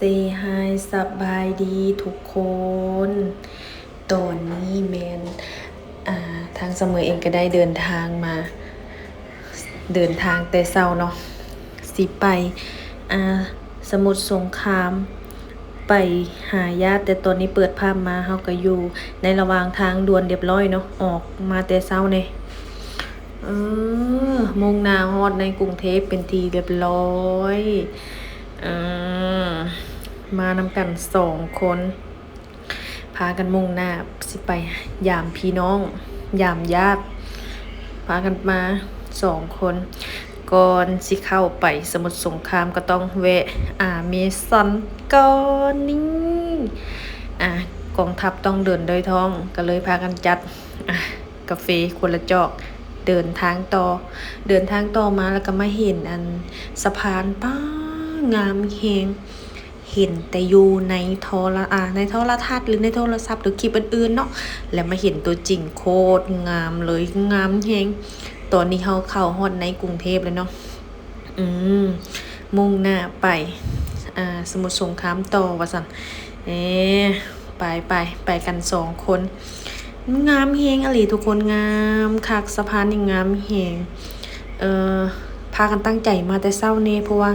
Say hi ສະບາຍດີທຸກຄົນ. ຕອນນີ້ແມ່ນ ອ່າ ທາງສະເໝີເອງກໍໄດ້ເດີນທາງມາ ເດີນທາງແຕ່ເຊົ້າເນາະ ຊິໄປ ອ່າ ສະໝຸດສົງຄາມ ໄປຫາຍາດ, ແຕ່ຕອນນີ້ເປີດພາບມາ ເຮົາກໍຢູ່ໃນລະຫວ່າງທາງດ່ວນລຽບຮ້ອຍເນາະ, ອອກມາແຕ່ເຊົ້າແດ່. ເອີ ມຸ່ງໜ້າຮອດໃນກຸງເທບເປັນທີ່ລຽບຮ້ອຍ. ເອີ ມານຳກັນສອງຄົນ ພາກັນມຸ່ງໜ້າຊິໄປຢາມພີ່ນ້ອງ ຢາມຍາດ, ພາກັນມາສອງຄົນ. ກ່ອນຊິເຂົ້າໄປສະໝຸດສົງຄາມ ກໍຕ້ອງແວະອາເມຊອນກ່ອນນີ້. ອ່າ ກອງທັບຕ້ອງເດີນດ້ວຍທ້ອງ ກໍເລີຍພາກັນຈັດ ອ່າ ກາເຟຄົນລະຈອກ ເດີນທາງຕໍ່. ເດີນທາງຕໍ່ມາ ແລ້ວກໍມາເຫັນອັນສະພານ ປ້າ ງາມແຮງ. ເຫັນແຕ່ຢູ່ໃນໂທລະ ອ່າ ໃນໂທລະທັດ ຫຼື ໃນໂທລະສັບ ຫຼື ຄລິບອື່ນໆເນາະ, ແລ້ວມາເຫັນຕົວຈິງໂຄດງາມເລີຍ ງາມແຮງ. ຕອນນີ້ເຮົາເຂົ້າຮອດໃນກຸງເທບແລ້ວເນາະ. ອືມ ມຸ່ງໜ້າໄປ ອ່າ ສະໝຸດສົງຄາມຕໍ່ວ່າຊັ້ນ. ເອີ ໄປໆ ໄປກັນສອງຄົນ. ງາມແຮງອີ່ຫຼີທຸກຄົນ ງາມຄັກ, ສະພານນີ້ງາມແຮງ. ເອີ ພາກັນຕັ້ງໃຈມາແຕ່ເຊົ້າແດ່ ເພາະວ່າ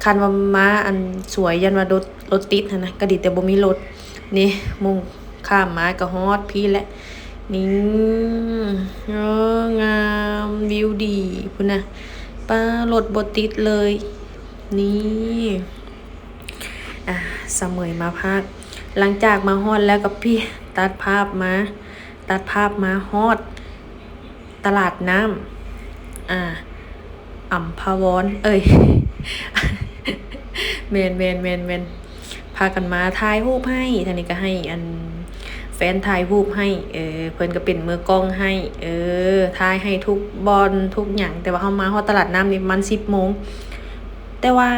ຄັນວ່າມາອັນສວຍ ຢ້ານວ່າລົດ ລົດຕິດຫັ້ນນະ, ກໍດີແຕ່ບໍ່ມີລົດ. ນີ້ ມຸ່ງຂ້າມມາກໍຮອດພີ້ແຫຼະ. ນີ້ ເອີ ງາມ ວິວດີພຸ້ນນະ, ປ້າ ລົດບໍ່ຕິດເລີຍ. ນີ້ ອ່າ ສະເໝີມາພາກ ຫຼັງຈາກມາຮອດແລ້ວກໍພີ້ ຕັດພາບມາ ຕັດພາບມາຮອດຕະຫຼາດນ້ຳ ອ່າ ອຳພາວອນ ເອີຍ ແມ່ນໆໆໆ ພາກັນມາຖ່າຍຮູບໃຫ້. ທາງນີ້ກໍໃຫ້ອັນ ແຟນຖ່າຍຮູບໃຫ້ ເອີ ເພິ່ນກໍເປັນມືກ້ອງໃຫ້ ເອີ ຖ່າຍໃຫ້ທຸກບ່ອນທຸກຫຍັງ. ແຕ່ວ່າເຮົາມາຮອດຕະຫຼາດນ້ຳນີ້ປະມານສິບໂມງ ແຕ່ວ່າ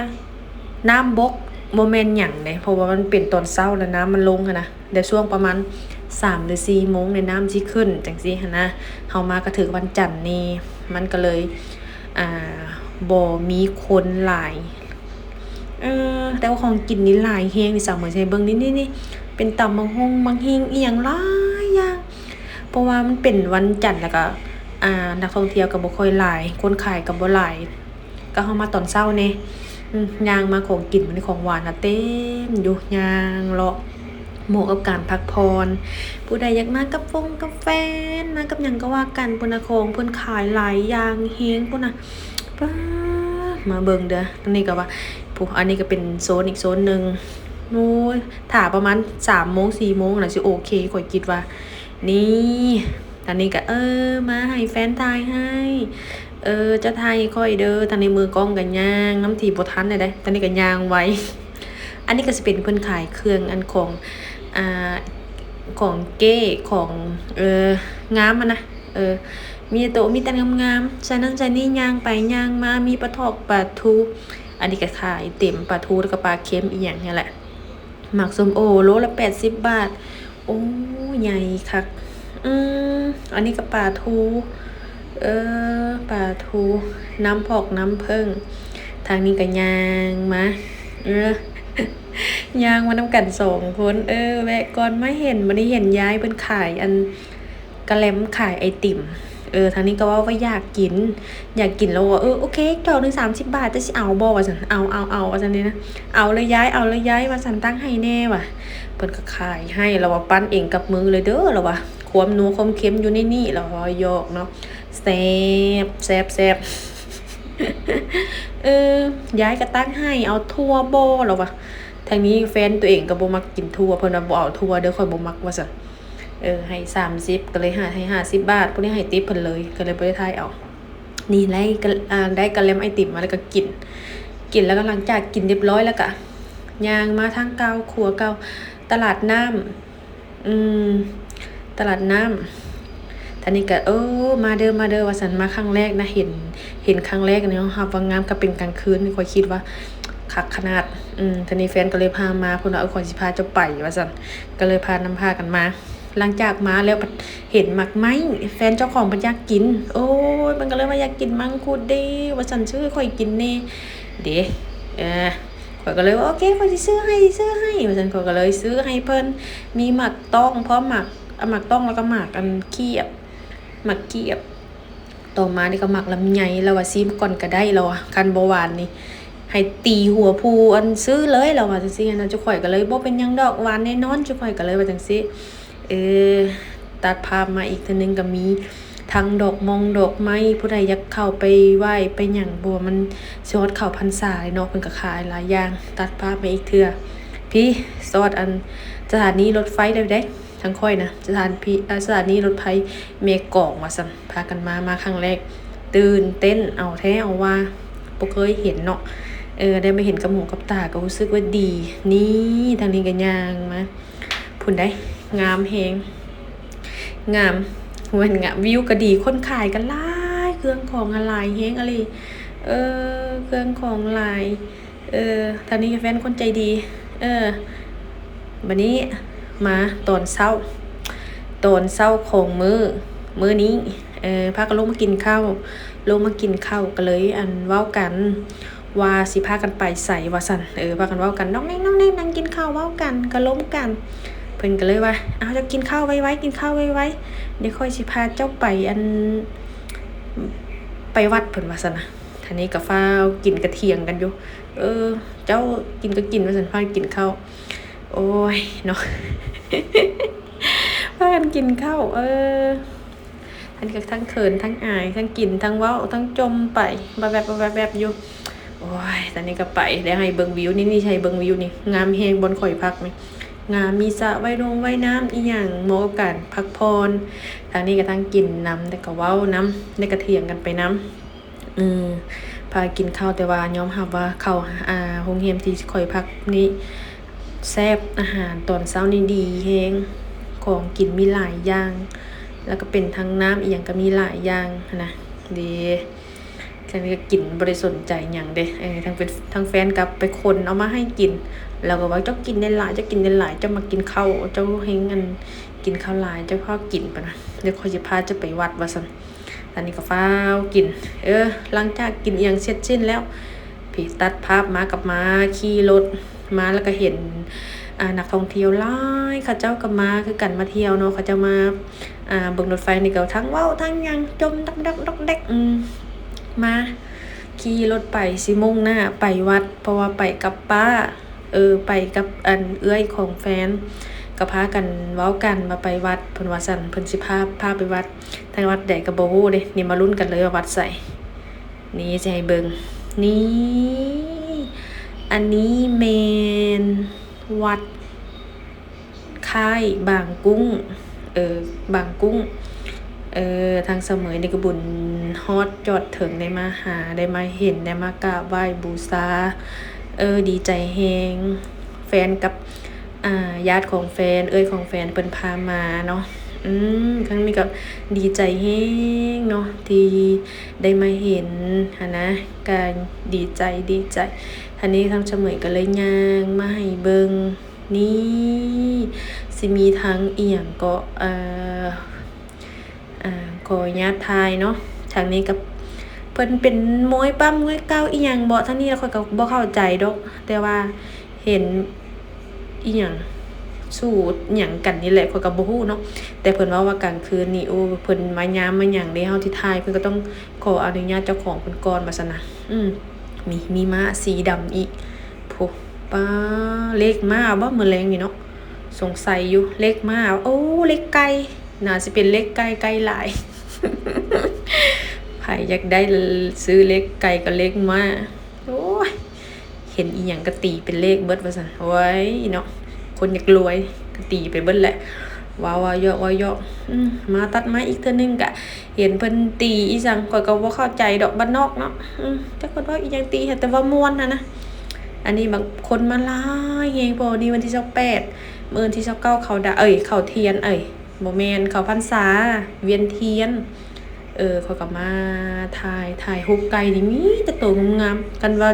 ນ້ຳບົກ ບໍ່ແມ່ນຫຍັງເດ້ ເພາະວ່າມັນເປັນຕອນເຊົ້າ ແລ້ວນ້ຳມັນລົງຫັ້ນນະ. ແລ້ວຊ່ວງປະມານສາມຫຼືສີ່ໂມງນີ້ ນ້ຳຊິຂຶ້ນຈັ່ງຊີ້ຫັ້ນນະ. ເຮົາມາກໍຖືກວັນຈັນແດ່ ມັນກໍເລີຍ ອ່າ ບໍ່ມີຄົນຫຼາຍ. ເອີ ແຕ່ວ່າຂອງກິນນີ້ຫຼາຍແຮງນີ້ ສາວເໝີຍຊິໃຫ້ເບິ່ງ ນີ້ໆໆ ເປັນຕຳບັກຫຸ່ງ ບັກຫິ່ງ ອີ່ຫຍັງຫຼາຍຢ່າງ ເພາະວ່າມັນເປັນວັນຈັນ ແລ້ວກໍ ອ່າ ນັກທ່ອງທ່ຽວກໍບໍ່ຄ່ອຍຫຼາຍ ຄົນຂາຍກໍບໍ່ຫຼາຍ. ກໍເຮົາມາຕອນເຊົ້າແດ່ ອືມ ຍ່າງມາ ຂອງກິນ ມັນຂອງຫວານນະເຕັມຢູ່ ຍ່າງເລາະ ເໝາະກັບການພັກຜ່ອນ. ຜູ້ໃດຢາກມາກັບຟົງກັບແຟນ ມາກັບຫຍັງກໍວ່າກັນພຸ້ນນະ, ຂອງເພິ່ນຂາຍຫຼາຍຢ່າງແຮງພຸ້ນນະ. ປ້າ ມາເບິ່ງເດີ້ ອັນນີ້ກໍວ່າ ຜູ້ ອັນນີ້ກໍເປັນໂຊນອີກໂຊນໜຶ່ງ. ໂອ້ຍ ຖ້າປະມານສາມໂມງ ສີ່ໂມງນະ ຊິໂອເຄ ຂ້ອຍຄິດວ່າ. ນີ້ ທາງນີ້ກໍ ເອີ ມາໃຫ້ແຟນຖ່າຍໃຫ້ ເອີ ເຈົ້າຖ່າຍໃຫ້ຂ້ອຍເດີ້. ທາງນີ້ມືກ້ອງກໍຍ່າງນຳທີ່ບໍ່ທັນໄດ້ ທາງນີ້ກໍຍ່າງໄວ. ອັນນີ້ກໍຊິເປັນເພິ່ນຂາຍເຄື່ອງ ອັນຂອງ ອ່າ ຂອງເກ້ ຂອງ ເອີ ງາມຫັ້ນນະ ເອີ ມີໂຕ ມີແຕ່ງາມໆ ໃສ່ນັ້ນໃສ່ນີ້ ຍ່າງໄປຍ່າງມາ ມີປາຖອກປາທູ. ອັນນີ້ກໍຂາຍເຕັມ ປາທູ ແລ້ວກໍປາເຄັມ ອີ່ຫຍັງນີ້ແຫຼະ. ໝາກສົ້ມໂອ ໂລລະແປດສິບບາດ. ໂອ້ ໃຫຍ່ຄັກ. ອືມ ອັນນີ້ກໍປາທູ ເອີ ປາທູ ນ້ຳພອກນ້ຳເຜິ້ງ. ທາງນີ້ກໍຍ່າງມາ ເອີ ຍ່າງມານຳກັນສອງຄົນ. ເອີ ແວະກ່ອນ ມາເຫັນ ບັດນີ້ເຫັນຍາຍເພິ່ນຂາຍອັນ ກະແລັມຂາຍໄອຕິມ. ເອີ ທາງນີ້ກໍເວົ້າວ່າຢາກກິນ ຢາກກິນ ແລ້ວວ່າ ເອີ ໂອເຄ ດອກໜຶ່ງສາມສິບບາດ ເຈົ້າຊິເອົາບໍ່ ວ່າຊັ້ນ. ເອົາ ເອົາ ເອົາ ວ່າຊັ້ນເດ້ນະ. ເອົາເລີຍຍາຍ ເອົາເລີຍຍາຍ ວ່າຊັ້ນ ຕັກໃຫ້ແດ່ວ່າ. ເພິ່ນກໍຂາຍໃຫ້ ລາວວ່າ ປັ້ນເອງກັບມືເລີຍເດີ້ ລາວວ່າ ຄວາມນົວຄວາມເຄັມຢູ່ໃນນີ້ ລາວວ່າ ຢອກເນາະ. ແຊບ ແຊບ ແຊບ ເອີ ຍາຍກໍຕັກໃຫ້ ເອົາຖົ່ວບໍ່ ລາວວ່າ. ທາງນີ້ແຟນຕົວເອງກໍບໍ່ມັກກິນຖົ່ວ ເພິ່ນວ່າ ບໍ່ເອົາຖົ່ວເດີ້ ຂ້ອຍບໍ່ມັກ ວ່າຊັ້ນ. ເອີ ໃຫ້ສາມສິບ ກໍເລີຍໃຫ້ຫ້າສິບບາດ ຜູ້ນີ້ໃຫ້ຕິບເພິ່ນເລີຍ ກໍເລີຍບໍ່ໄດ້ຖ່າຍເອົາ. ນີ້ໄດ້ກະ ອ່າ ໄດ້ກະແລັມໄອຕິມມາ ແລ້ວກໍກິນ ກິນແລ້ວກໍ ຫຼັງຈາກກິນຮຽບຮ້ອຍແລ້ວກໍຍ່າງມາທາງເກົ່າ ຂົວເກົ່າ ຕະຫຼາດນ້ຳ ອືມ ຕະຫຼາດນ້ຳ. ທາງນີ້ກໍ ເອີ ມາເດີ້ ມາເດີ້ ວ່າຊັ້ນ. ມາຄັ້ງແລກນະ ເຫັນ ເຫັນຄັ້ງແລກນີ້ ຍອມຮັບວ່າງາມ ກໍເປັນກາງຄືນ ຂ້ອຍຄິດວ່າຄັກຂະໜາດ. ອືມ ທາງນີ້ແຟນກໍເລີຍພາມາ ເພິ່ນວ່າ ເອີ ຂ້ອຍຊິພາເຈົ້າໄປ ວ່າຊັ້ນ. ກໍເລີຍພານຳພາກັນມາ. ຫຼັງຈາກມາແລ້ວ ເຫັນໝາກໄມ້ ແຟນເຈົ້າຂອງເພິ່ນຢາກກິນ. ໂອ້ຍ ມັນກໍເລີຍວ່າ ຢາກກິນມັງຄຸດເດ້ ວ່າຊັ້ນ, ຊື້ໃຫ້ຂ້ອຍກິນແດ່ເດ້. ເອີ ຂ້ອຍກໍເລີຍວ່າ ໂອເຄ ຂ້ອຍຊິຊື້ໃຫ້ ຊື້ໃຫ້ ວ່າຊັ້ນ. ຂ້ອຍກໍເລີຍຊື້ໃຫ້ເພິ່ນ ມີໝາກຕ້ອງພ້ອມ ໝາກ ອາ ໝາກຕ້ອງ ແລ້ວກໍໝາກອັນຂຽບ ໝາກຂຽບ. ຕໍ່ມານີ້ກໍໝາກລຳໄຍ ລາວວ່າ ຊີມກ່ອນກໍໄດ້ ລາວວ່າ ຄັນບໍ່ຫວານນີ້ ໃຫ້ຕີຫົວຜູ້ອັນຊື້ເລີຍ ລາວວ່າຈັ່ງຊີ້ນະ. ຈຸຂ້ອຍກໍເລີຍ ບໍ່ເປັນຫຍັງດອກ ຫວານແນ່ນອນ ຈຸຂ້ອຍກໍເລີຍວ່າຈັ່ງຊີ້. ເອີ ຕັດພາບມາອີກເທື່ອໜຶ່ງ ກໍມີທັງດອກມ່ອງດອກໄມ້ ຜູ້ໃດຢາກເຂົ້າໄປໄຫວ້ໄປຫຍັງ ເພາະວ່າມັນຊິຮອດເຂົ້າພັນສາແລ້ວເນາະ ເພິ່ນກໍຂາຍຫຼາຍຢ່າງ. ຕັດພາບມາອີກເທື່ອ ພີ້ ຊອດອັນສະຖານີລົດໄຟເດ້ ທາງຂ້ອຍນະ ສະຖານພີ ເອີ ສະຖານີລົດໄຟແມ່ກອງວ່າຊັ້ນ. ພາກັນມາ ມາຄັ້ງແລກ ຕື່ນເຕັ້ນ ເອົາແທ້ເອົາວ່າ ບໍ່ເຄີຍເຫັນເນາະ. ເອີ ໄດ້ມາເຫັນກັບຫູກັບຕາກໍຮູ້ສຶກວ່າດີ. ນີ້ ທາງນີ້ກໍຍ່າງມາ ພຸ້ນໃດ໋ ງາມແຮງ ງາມ ແມ່ນງາມ ວິວກໍດີ ຄົນຂາຍກໍຫຼາຍ ເຄື່ອງຂອງກໍຫຼາຍແຮງອີ່ຫຼີ. ເອີ ເຄື່ອງຂອງຫຼາຍ. ເອີ ທາງນີ້ກໍແຟນຄົນໃຈດີ. ເອີ ບັດນີ້ມາຕອນເຊົ້າ ຕອນເຊົ້າຂອງມື້ ມື້ນີ້ ເອີ ພາກັນລົງມາກິນເຂົ້າ ລົງມາກິນເຂົ້າ ກໍເລີຍ ອັນ ເວົ້າກັນ ວ່າຊິພາກັນໄປໃສວ່າຊັ້ນ. ເອີ ພາກັນເວົ້າກັນ ນ້ອງແນງນ້ອງແນງ ນັ່ງກິນເຂົ້າເວົ້າກັນ ກໍລົມກັນ. ເພິ່ນກໍເລີຍວ່າ ເອົາ ເຈົ້າກິນເຂົ້າໄວໆ ກິນເຂົ້າໄວໆ ດຽວຂ້ອຍຊິພາເຈົ້າໄປ ອັນ ໄປວັດ ເພິ່ນວ່າຊັ້ນນະ. ທາງນີ້ກໍຟ້າວກິນ ກໍຖຽງກັນຢູ່ ເອີ ເຈົ້າກິນກໍກິນວ່າຊັ້ນ ພາກັນກິນເຂົ້າ. ໂອ້ຍເນາະ ພາກັນກິນເຂົ້າ ເອີ ອັນນີ້ກໍທັງເຂີນ ທັງອາຍ ທັງກິນ ທັງເວົ້າ ທັງຈົ່ມໄປ ແວບໆໆໆຢູ່. ໂອ້ຍ ຕອນນີ້ກໍໄປ ໄດ້ໃຫ້ເບິ່ງວິວ ນີ້ ນີ້ໃຫ້ເບິ່ງວິວນີ້ ງາມແຮງ ບ່ອນຂ້ອຍພັກນີ້ ງາມ ມີສະວ່າຍດົງວ່າຍນ້ຳອີ່ຫຍັງ ເໝາະກັບການພັກຜ່ອນ. ທາງນີ້ກໍທັງກິນນຳ ແຕ່ກໍເວົ້ານຳ ແລ້ວກໍຖຽງກັນໄປນຳ. ເອີ ພາກິນເຂົ້າ ແຕ່ວ່າຍອມຮັບວ່າເຂົ້າ ອ່າ ໂຮງແຮມທີ່ຂ້ອຍພັກນີ້ແຊບ ອາຫານຕອນເຊົ້ານີ້ດີແຮງ ຂອງກິນມີຫຼາຍຢ່າງ ແລ້ວກໍເປັນທັງນ້ຳອີ່ຫຍັງກໍມີຫຼາຍຢ່າງຫັ້ນນະ ດີ. ແຕ່ນີ້ກໍກິນບໍ່ໄດ້ສົນໃຈຫຍັງເດ້ ເອີ ທັງເປັນ ທັງແຟນກໍໄປຂົນເອົາມາໃຫ້ກິນ ແລ້ວກໍວ່າ ເຈົ້າກິນຫຼາຍໆ ເຈົ້າກິນຫຼາຍໆ ເຈົ້າມັກກິນເຂົ້າ ເຈົ້າແຮ່ງ ອັນ ກິນເຂົ້າຫຼາຍ ເຈົ້າພາກິນ ປານນັ້ນ ດຽວຂ້ອຍຊິພາເຈົ້າໄປວັດ ວ່າຊັ້ນ. ອັນນີ້ກໍຟ້າວກິນ ເອີ ຫຼັງຈາກກິນອີ່ຫຍັງເສັດສິ້ນແລ້ວ ພີ້ ຕັດພາບມາກັບມາຂີ່ລົດມາ ແລ້ວກໍເຫັນ ອ່າ ນັກທ່ອງທ່ຽວຫຼາຍ ເຂົາເຈົ້າກໍມາຄືກັນ ມາທ່ຽວເນາະ ເຂົາເຈົ້າມາ ອ່າ ເບິ່ງລົດໄຟນີ້ ກໍທັງເວົ້າທັງຫຍັງ ຈົ່ມດັອກໆ ດອກແດັກ ອືມ ມາຂີ່ລົດໄປ ຊິມຸ່ງໜ້າໄປວັດ ເພາະວ່າໄປກັບປ້າ ເອີ ໄປກັບອັນເອື້ອຍຂອງແຟນ ກໍພາກັນເວົ້າກັນວ່າໄປວັດ ເພິ່ນວ່າຊັ້ນ ເພິ່ນຊິພາ ພາໄປວັດ ທາງວັດໃດກໍບໍ່ຮູ້ເດ້. ນີ້ມາລຸ້ນກັນເລີຍວ່າວັດໃສ. ນີ້ຈະໃຫ້ເບິ່ງ ນີ້ ອັນນີ້ແມ່ນວັດຄ້າຍບາງກຸ້ງ ເອີ ບາງກຸ້ງ ເອີ ທາງສະເໝີຍນີ້ກໍບຸນຮອດຈອດເຖິງ ໄດ້ມາຫາ ໄດ້ມາເຫັນ ໄດ້ມາກາບໄຫວ້ບູຊາ ເອີ ດີໃຈແຮງ ແຟນກັບ ອ່າ ຍາດຂອງແຟນ ເອື້ອຍຂອງແຟນເພິ່ນພາມາເນາະ. ອືມ ຄັ້ງນີ້ກໍດີໃຈແຮງເນາະ ທີ່ໄດ້ມາເຫັນຫັ້ນນະ ກໍດີໃຈ ດີໃຈ. ອັນນີ້ທາງສະເໝີຍກໍເລີຍຍ່າງມາໃຫ້ເບິ່ງ ນີ້ ຊິມີທັງອີ່ຫຍັງເກາະ ເອີ ອ່າ ຂໍອະນຸຍາດຖ່າຍເນາະ. ທາງນີ້ກໍເພິ່ນເປັນມວຍປ້ຳມວຍເກົ່າອີ່ຫຍັງບໍ ທາງນີ້ຂ້ອຍກໍບໍ່ເຂົ້າໃຈດອກ ແຕ່ວ່າເຫັນອີ່ຫຍັງ ສູ້ຫຍັງກັນນີ້ແຫຼະ ຂ້ອຍກໍບໍ່ຮູ້ເນາະ. ແຕ່ເພິ່ນເວົ້າວ່າກາງຄືນນີ້ ໂອ້ ເພິ່ນມາຍາມມາຫຍັງເດ້ ເຮົາຊິຖ່າຍ ເພິ່ນກໍຕ້ອງຂໍອະນຸຍາດເຈົ້າຂອງເພິ່ນກ່ອນວ່າຊັ້ນນະ. ອືມ ມີ ມີມ້າສີດຳອີກ ໂພ ປ້າ ເລກມ້າບໍ່ມື້ແລງນີ້ເນາະ ສົງໄສຢູ່ ເລກມ້າ ໂອ້ ເລກໄກ່ ໜ້າຊິເປັນເລກໄກ່ ໄກ່ຫຼາຍ. ໃຜຢາກໄດ້ຊື້ເລກໄກ່ກັບເລກມ້າ ໂອ້ຍ ເຫັນອີ່ຫຍັງກໍຕີເປັນເລກເບິດວ່າຊັ້ນ. ໂອ້ຍເນາະ ຄົນຢາກລວຍກໍຕີໄປເບິດແຫຼະ. ເວົ້າ ເວົ້າຢອກ ເວົ້າຢອກ. ອືມ ມາຕັດມາອີກເທື່ອໜຶ່ງກະເຫັນເພິ່ນຕີອີ່ຫຍັງ ຂ້ອຍກໍບໍ່ເຂົ້າໃຈດອກ ບ້ານນອກເນາະ. ອືມ ຈັກເພິ່ນເວົ້າອີ່ຫຍັງ ຕີ ແຕ່ວ່າມ່ວນຫັ້ນນະ. ອັນນີ້ບາງຄົນມາຫຼາຍແຮງ ເພາະວ່ານີ້ວັນທີຊາວແປດ ມື້ວັນທີຊາວເກົ້າເຂົ້າດາ ເອີຍ ເຂົ້າທຽນ ເອີຍ ບໍ່ແມ່ນ ເຂົ້າພັນສາ ວຽນທຽນ. ເອີ ຂ້ອຍກໍມາຖ່າຍ ຖ່າຍຮູບໄກ່ນີ້ ມີແຕ່ໂຕງາມໆ. ຄັນວ່າ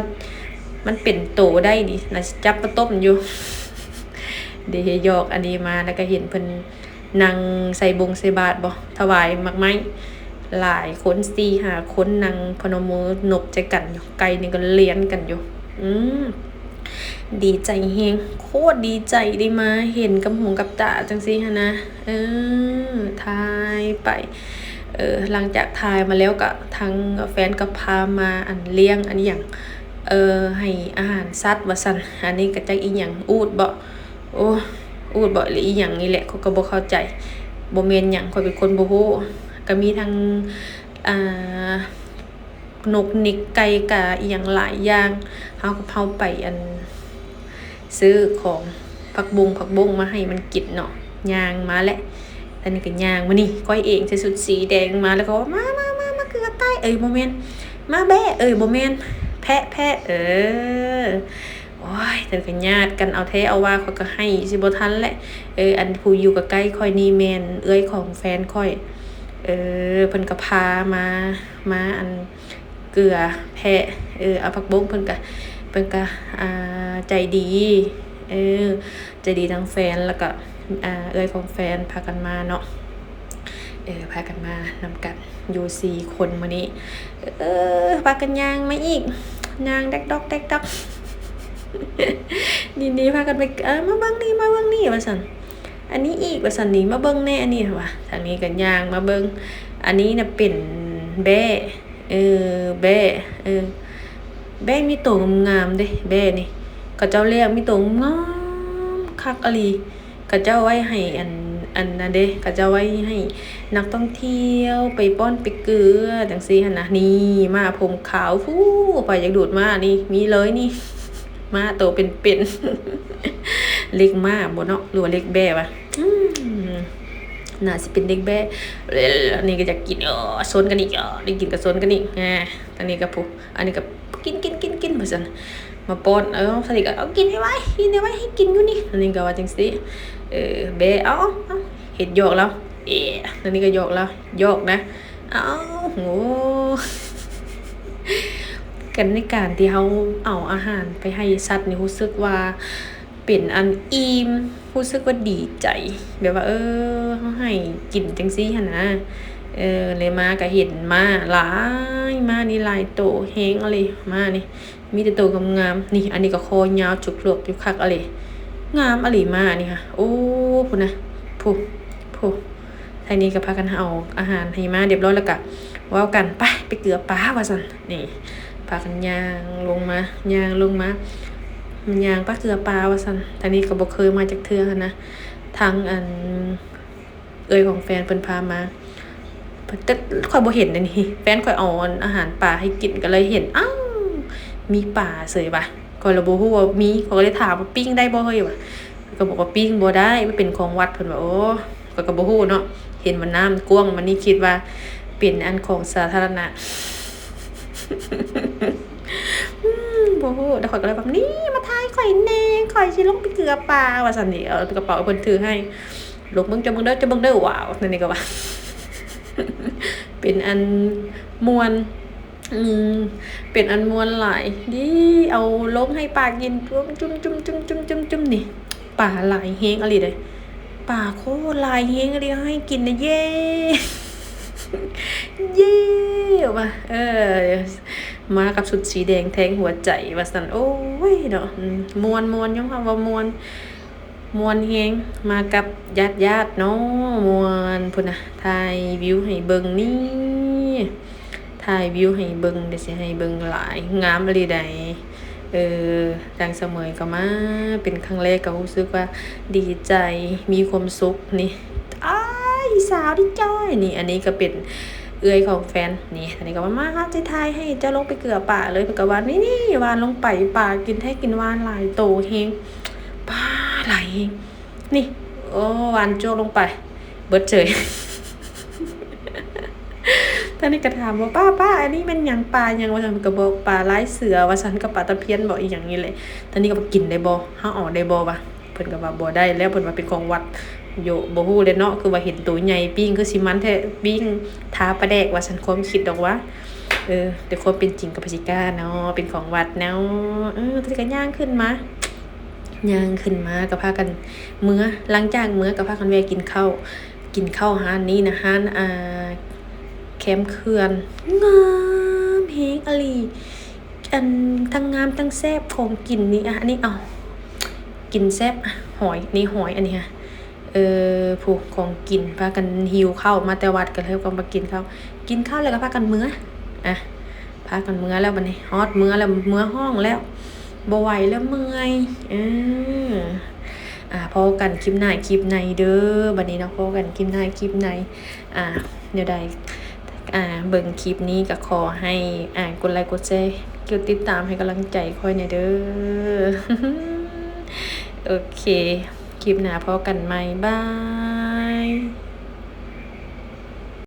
ມັນເປັນໂຕໄດ້ນີ້ ໜ້າຊິຈັບມາຕົ້ມຢູ່. ເດ ຢອກອັນນີ້ມາ ແລ້ວກໍເຫັນເພິ່ນນັ່ງໃສ່ບົງໃສ່ບາດບໍ ຖວາຍໝາກໄມ້ ຫຼາຍຄົນ ສີ່ຫ້າຄົນ ນັ່ງພະນົມມືນົບໃສ່ກັນຢູ່ ໄກ່ນີ້ກໍລຽນກັນຢູ່. ອືມ ດີໃຈແຮງ ໂຄດດີໃຈໄດ້ມາເຫັນກັບຫູກັບຕາຈັ່ງຊີ້ຫັ້ນນະ. ເອີ ຖ່າຍໄປ ເອີ ຫຼັງຈາກຖ່າຍມາແລ້ວກໍທາງແຟນກໍພາມາ ອັນ ລ້ຽງ ອັນຫຍັງ ເອີ ໃຫ້ອາຫານສັດວ່າຊັ້ນ. ອັນນີ້ກໍຈັກອີ່ຫຍັງ ອູດບໍ? ໂອ້ ອູດບໍ ຫຼືອີ່ຫຍັງນີ້ແຫຼະ ຂ້ອຍກໍບໍ່ເຂົ້າໃຈ. ບໍ່ແມ່ນຫຍັງ ຂ້ອຍເປັນຄົນບໍ່ຮູ້. ກໍມີທັງ ອ່າ ນົກນິກໄກ່ກາອີ່ຫຍັງຫຼາຍຢ່າງ. ເຮົາກໍເຮົາໄປ ອັນ ຊື້ຂອງ ຜັກບົ້ງ ຜັກບົ້ງມາໃຫ້ມັນກິນເນາະ. ຍ່າງມາແຫຼະ ອັນນີ້ກໍຍ່າງມານີ້ ຂ້ອຍເອງໃສ່ຊຸດສີແດງມາ ແລ້ວກໍວ່າ ມາ ມາ ມາ ມາເກືອໄກ່ ເອີຍ ບໍ່ແມ່ນ ມາແບ້ ເອີຍ ບໍ່ແມ່ນ ແພະ ແພະ ເອີ. ໂອ້ຍ ເພິ່ນກໍຍາດກັນເອົາແທ້ເອົາວ່າ ຂ້ອຍກໍໄຫ້ຊິບໍ່ທັນແຫຼະ. ເອີ ອັນຜູ້ຢູ່ໃກ້ໆຂ້ອຍນີ້ແມ່ນເອື້ອຍຂອງແຟນຂ້ອຍ. ເອີ ເພິ່ນກໍພາມາ ມາ ອັນ ເກືອແພະ ເອີ ເອົາຜັກບົ້ງ ເພິ່ນກະ ເພິ່ນກະ ອ່າ ໃຈດີ ເອີ ໃຈດີທັງແຟນ ແລ້ວກະ ອ່າ ເອື້ອຍຂອງແຟນພາກັນມາເນາະ. ເອີ ພາກັນມານຳກັນຢູ່ສີ່ຄົນມື້ນີ້. ເອີ ພາກັນຍ່າງມາອີກ ຍ່າງແດັກດອກແດັກດອກ ນີ້ໆ ພາກັນໄປ ເອີ ມາເບິ່ງນີ້ ມາເບິ່ງນີ້ວ່າຊັ້ນ. ອັນນີ້ອີກວ່າຊັ້ນ ນີ້ມາເບິ່ງແດ່ ອັນນີ້ວ່າ. ທາງນີ້ກໍຍ່າງມາເບິ່ງ ອັນນີ້ນະເປັນແບ້ ເອີ ແບ້ ເອີ ແບ້ມີໂຕງາມໆເດ້ ແບ້ນີ້ ເຂົາເຈົ້າລ້ຽງມີໂຕງາມຄັກອີ່ຫຼີ. ເຂົາເຈົ້າໄວ້ໃຫ້ ອັນ ອັນນັ້ນເດ້ ເຂົາເຈົ້າໄວ້ໃຫ້ນັກທ່ອງທ່ຽວໄປປ້ອນໄປເກືອຈັ່ງຊີ້ຫັ້ນນະ. ນີ້ ມ້າຜົມຂາວ ຜູ້ ໃຜຢາກດູດມ້ານີ້ ມີເລີຍນີ້ ມ້າໂຕເປັນໆ ເລັກມ້າບໍເນາະ ຫຼືວ່າເລັກແບ້ວະ? ອືມ ໜ້າຊິເປັນເດັກແບ້. ອັນນີ້ກໍຢາກກິນ ເອີ ຊົນກັນອີກ ເອີ ໄດ້ກິນກໍຊົນກັນອີກ. ອ່າ ອັນນີ້ກໍຜູ້ ອັນນີ້ກໍກິນ ກິນ ກິນ ກິນ ວ່າຊັ້ນ ມາປ້ອນ. ເອີ ສາລີກໍ ເອົາ ກິນໃຫ້ໄວ ກິນໃຫ້ໄວ ໃຫ້ກິນຢູ່ນີ້. ອັນນີ້ກໍວ່າຈັ່ງຊີ້ ເອີ ແບ້ ເອົາ ເອົາ ເຮັດຫຍອກລາວ ເອີ ອັນນີ້ກໍຫຍອກລາວ ຫຍອກນະ. ເອົາ ໂຫ ກັນໃນການທີ່ເຮົາເອົາອາຫານໄປໃຫ້ສັດນີ້ ຮູ້ສຶກວ່າ ເປັນອັນອີ່ມ ຮູ້ສຶກວ່າດີໃຈ ແບບວ່າ ເອີ ເຮົາໃຫ້ກິນຈັ່ງຊີ້ຫັ້ນນະ. ເອີ ເລີຍມາກໍເຫັນມ້າຫຼາຍ ມ້ານີ້ຫຼາຍໂຕແຮງອີ່ຫຼີ ມ້ານີ້ມີແຕ່ໂຕງາມໆ. ນີ້ ອັນນີ້ກໍຄໍຍາວຈຸກຫຼວກຢູ່ ຄັກອີ່ຫຼີ ງາມອີ່ຫຼີມ້ານີ້ຫະ. ໂອ້ ພຸ້ນນະ ພຸ້ນ ພຸ້ນ. ທາງນີ້ກໍພາກັນເອົາອາຫານໃຫ້ມ້າຮຽບຮ້ອຍ ແລ້ວກໍເວົ້າກັນ ໄປ ໄປເກືອປາວ່າຊັ້ນ. ນີ້ ພາກັນຍ່າງລົງມາ ຍ່າງລົງມາ ຍ່າງໄປເກືອປາວ່າຊັ້ນ. ທາງນີ້ກໍບໍ່ເຄີຍມາຈັກເທື່ອຫັ້ນນະ ທາງ ອັນ ເອື້ອຍຂອງແຟນເພິ່ນພາມາ ແຕ່ຂ້ອຍບໍ່ເຫັນເດ້ນີ້ ແຟນຂ້ອຍເອົາ ອັນ ອາຫານປາໃຫ້ກິນ ກໍເລີຍເຫັນ ອ້າວ ມີປາເສີຍວ່າ. ຂ້ອຍລະບໍ່ຮູ້ວ່າມີ ຂ້ອຍກໍເລີຍຖາມວ່າ ປີ້ງໄດ້ບໍ່ເຮີ້ຍ ວ່າ ເພິ່ນກໍບອກວ່າ ປີ້ງບໍ່ໄດ້ ມັນເປັນຂອງວັດ ເພິ່ນວ່າ. ໂອ້ ຂ້ອຍກໍບໍ່ຮູ້ເນາະ ເຫັນວ່ານ້ຳກວ້າງ ບາດນີ້ຄິດວ່າເປັນອັນຂອງສາທາລະນະ ອືມ ບໍ່ຮູ້. ແລ້ວຂ້ອຍກໍເລີຍວ່າ ນີ້ ມາຖ່າຍຂ້ອຍແດ່ ຂ້ອຍຊິລົງໄປເກືອປາວ່າຊັ້ນ. ນີ້ ເອົາກະເປົາເພິ່ນຖືໃຫ້ ລົງເບິ່ງ ເຈົ້າເບິ່ງເດີ ເຈົ້າເບິ່ງເດີ ວ້າວ ນັ້ນນີ້ກໍວ່າ ເປັນອັນມ່ວນ ອືມ ເປັນອັນມ່ວນຫຼາຍ ດີ ເອົາລົງໃຫ້ປາກິນ ຈຸ້ມໆໆໆໆ ນີ້ ປາຫຼາຍແຮງອີ່ຫຼີເດ້ ປາໂຄດຫຼາຍແຮງອີ່ຫຼີ ໃຫ້ກິນນະ ເຢ້ ເຢ້ ວ່າ ເອີ ມາກັບຊຸດສີແດງແທງຫົວໃຈວ່າຊັ້ນ. ໂອ້ຍເນາະ ອືມ ມ່ວນ ມ່ວນ ຍອມຮັບວ່າມ່ວນ ມ່ວນແຮງ ມາກັບຍາດໆເນາະ ມ່ວນພຸ້ນນະ. ຖ່າຍວິວໃຫ້ເບິ່ງນີ້ ຖ່າຍວິວໃຫ້ເບິ່ງ ດຽວຊິໃຫ້ເບິ່ງຫຼາຍ ງາມອີ່ຫຼີໃດ. ເອີ ທາງສະເໝີຍກໍມາ ເປັນຄັ້ງແລກ ກໍຮູ້ສຶກວ່າດີໃຈ ມີຄວາມສຸກນີ້. ອ້າຍ ສາວດີຈ້ອຍ ນີ້ ອັນນີ້ກໍເປັນເອື້ອຍຂອງແຟນນີ້. ອັນນີ້ກໍວ່າ ມາ ເຮົາຈະຖ່າຍໃຫ້ເຈົ້າລົງໄປເກືອປາເລີຍ. ເພິ່ນກໍວ່າ ນີ້ໆ ຫວ່ານລົງໄປ ປາກິນແທ້ກິນຫວ່ານຫຼາຍໂຕແຮງ ປາຫຼາຍແຮງ ນີ້ ໂອ້ ຫວ່ານຈວກລົງໄປ ເບິດເສີຍ. ທາງນີ້ກໍຖາມວ່າ ປ້າ ປ້າ ອັນນີ້ແມ່ນຫຍັງ ປາຫຍັງ ວ່າຊັ້ນ. ເພິ່ນກໍບອກ ປາລາຍເສືອ ວ່າຊັ້ນ ກັບປາຕະພຽນບໍ ອີ່ຫຍັງນີ້ແຫຼະ. ທາງນີ້ກໍວ່າ ກິນໄດ້ບໍ່ ເຮົາເອົາໄດ້ບໍ່ ວ່າ ເພິ່ນກໍວ່າ ບໍ່ໄດ້ແລ້ວ ເພິ່ນວ່າເປັນຂອງວັດ. ໂຢ ບໍ່ຮູ້ແຫຼະເນາະ ຄືວ່າເຫັນໂຕໃຫຍ່ ປີ້ງຄືຊິມັນແທ້ ປີ້ງທາປາແດກ ວ່າຊັ້ນ ຄວາມຄິດດອກວ່າ. ເອີ ແຕ່ຄວາມເປັນຈິງກໍບໍ່ຊິກ້າເນາະ ເປັງຂອງວັດເນາະ. ເອີ ແຕ່ກໍຍ່າງຂຶ້ນມາ ຍ່າງຂຶ້ນມາກໍພາກັນເມືອ ຫຼັງຈາກເມືອກໍພາກັນແວ່ກິນເຂົ້າ ກິນເຂົ້າຮ້ານນີ້ນະ ຮ້ານ ອ່າ ແຄມເຂື່ອນ ງາມແຮງອີ່ຫຼີ ອັນ ທັງງາມທັງແຊບ ຂອງກິນນີ້. ອ່ະ ອັນນີ້ ເອົາ ກິນແຊບ ຫອຍ ນີ້ຫອຍ ອັນນີ້ຫະ ເອີ ຜູ້ຂອງກິນ ພາກັນຫິວເຂົ້າມາແຕ່ວັດ ກໍເລີຍຕ້ອງໄປກິນເຂົ້າ ກິນເຂົ້າແລ້ວກໍພາກັນເມືອ ອ່ະ ພາກັນເມືອແລ້ວບັດນີ້ ຮອດເມືອແລ້ວ ເມືອຫ້ອງແລ້ວ ບໍ່ໄຫວແລ້ວ ເມື່ອຍ ເອີ ອ່າ ພໍ້ກັນຄລິບໜ້າຄລິບໃນເດີ ບັດນີ້ເນາະ ພໍ້ກັນຄລິບໜ້າຄລິບໃນ ອ່າ ແນວໃດ ອ່າ ເບິ່ງຄລິບນີ້ກໍຂໍໃຫ້ ອ່າ ກົດໄລກົດແຊ ກົດຕິດຕາມໃຫ້ກຳລັງໃຈຂ້ອຍແດ່ເດີ ໂອເຄ ຄລິບໜ້າພໍ້ກັນໃໝ່ ບາຍ.